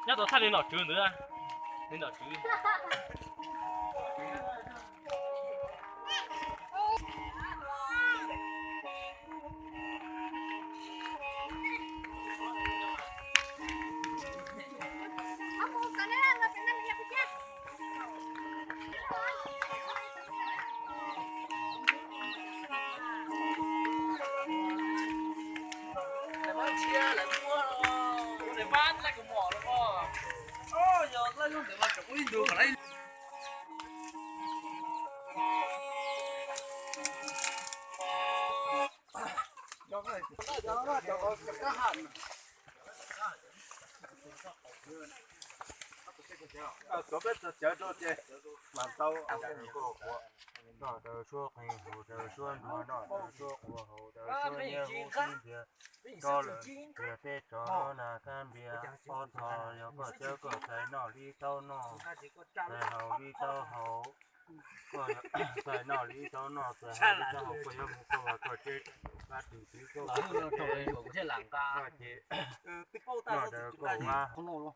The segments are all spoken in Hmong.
Nyob tau thaj li nom tswv ntawd, li nom tswv. Tuav peb txog cawv rau ces mam tau. Noj daws suab qeeg, haus daws suab nruas, noj daws suab quav, haus daws suab nyiab, huv sib ntiav, rov lawm ntiav peb tsov na kab npias. Ob txho yog koj cawb koj txhais noj li taub noj, txhais haus li taub haus. Koj txhais noj li taub noj, txhais haus li taub haus, koj yuav mus koj ua koj tsev, kab tug xwb koj ua koj tsev, koj ces noj daws koj ua.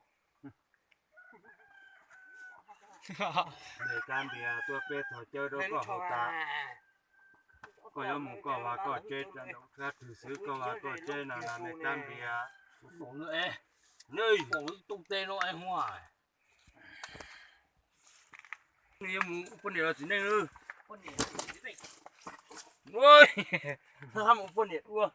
Nws kab npias tuaj peb txhos cawv rau koj haus tas. Koj yuav mus koj ua koj tsev, kab tug xwb koj ua koj tsev no na nws kab npias. Nws yuav mus ua poj niam los txiv neej lawm. Mus ua poj niam dua.